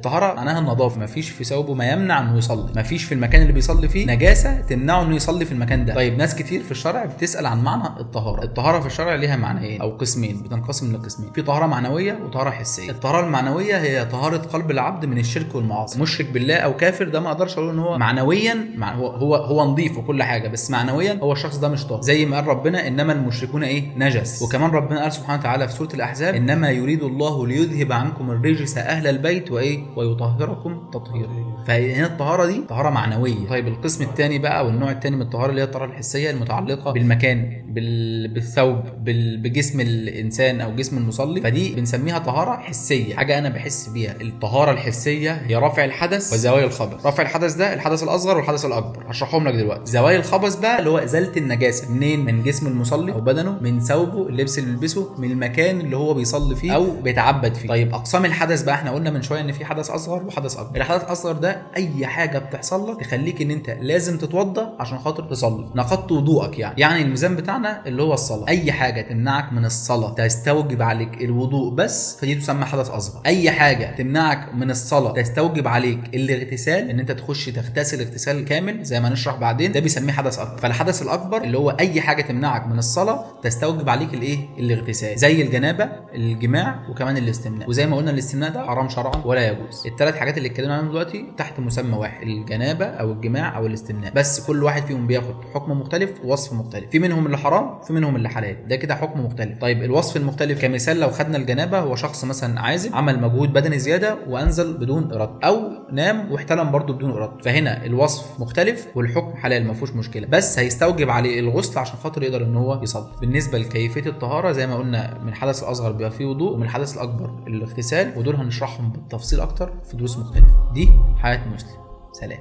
الطهارة معناها النظافة، مفيش في ثوبه ما يمنع انه يصلي، مفيش في المكان اللي بيصلي فيه نجاسة تمنعه انه يصلي في المكان ده. طيب ناس كتير في الشرع بتسال عن معنى الطهارة. الطهارة في الشرع ليها معنيين او قسمين، بتنقسم لقسمين، في طهارة معنوية وطهارة حسية. الطهارة المعنوية هي طهارة قلب العبد من الشرك والمعاصي. مشرك بالله او كافر ده ما اقدرش اقول ان هو معنويا هو نظيف وكل حاجة، بس معنويا هو الشخص ده مش طاهر، زي ما قال ربنا انما المشركون ايه؟ نجس. وكمان ربنا قال سبحانه وتعالى في سورة الاحزاب انما يريد الله ليذهب عنكم الرجس اهل البيت وايه؟ ويطهركم تطهيرا. فهنا الطهارة دي طهارة معنوية. طيب القسم الثاني بقى والنوع الثاني من الطهارة اللي هي الطهارة الحسية المتعلقة بالمكان، بالثوب، بجسم الانسان او جسم المصلي، فدي بنسميها طهارة حسية، حاجة انا بحس بيها. الطهارة الحسية هي رفع الحدث وزوال الخبث. رفع الحدث ده الحدث الاصغر والحدث الاكبر، هشرحهم لك دلوقتي. زوال الخبث بقى اللي هو ازالة النجاسة منين؟ من جسم المصلي او بدنه، من ثوبه، اللبس اللي بيلبسه، من المكان اللي هو بيصلي فيه او بيتعبد فيه. طيب اقسام الحدث بقى، احنا قلنا من شوية ان في حدث اصغر وحدث اكبر. الحدث الاصغر ده اي حاجة بتحصل لك تخليك ان انت لازم تتوضى عشان خاطر تصلي، نقضت وضوءك يعني الميزان بتاعنا اللي هو الصلاة، اي حاجة تمنعك من الصلاة تستوجب عليك الوضوء بس، فدي تسمى حدث اصغر. اي حاجة تمنعك من الصلاة تستوجب عليك الاغتسال، ان انت تخش تغتسل اغتسال كامل زي ما نشرح بعدين، ده بيسميه حدث اكبر. فالحدث الاكبر اللي هو اي حاجة تمنعك من الصلاة تستوجب عليك الايه؟ الاغتسال، زي الجنابة، الجماع، وكمان الاستمناء. وزي ما قلنا الاستمناء ده حرام شرعا ولا يجوز. الثلاث حاجات اللي اتكلمنا عنهم دلوقتي تحت مسمى واحد، الجنابة او الجماع او الاستمناء، بس كل واحد فيهم بياخد حكم مختلف ووصف مختلف، في منهم اللي حرام، في منهم اللي حلال، ده كده حكم مختلف. طيب الوصف المختلف كمثال لو خدنا الجنابة، هو شخص مثلا عازب عمل مجهود بدني زيادة وانزل بدون ارادته، او نام واحتلم برضه بدون ارادته، فهنا الوصف مختلف والحكم حلال ما فيهوش مشكلة، بس هيستوجب عليه الغسل عشان خاطر يقدر ان هو يصلي. بالنسبة لكيفية الطهارة زي ما قلنا من الحدث الاصغر بيبقى فيه وضوء، ومن الحدث الاكبر الاغتسال، ودول هنشرحهم بالتفصيل اكتر في دروس مختلفة. دي حياة مسلم. سلام.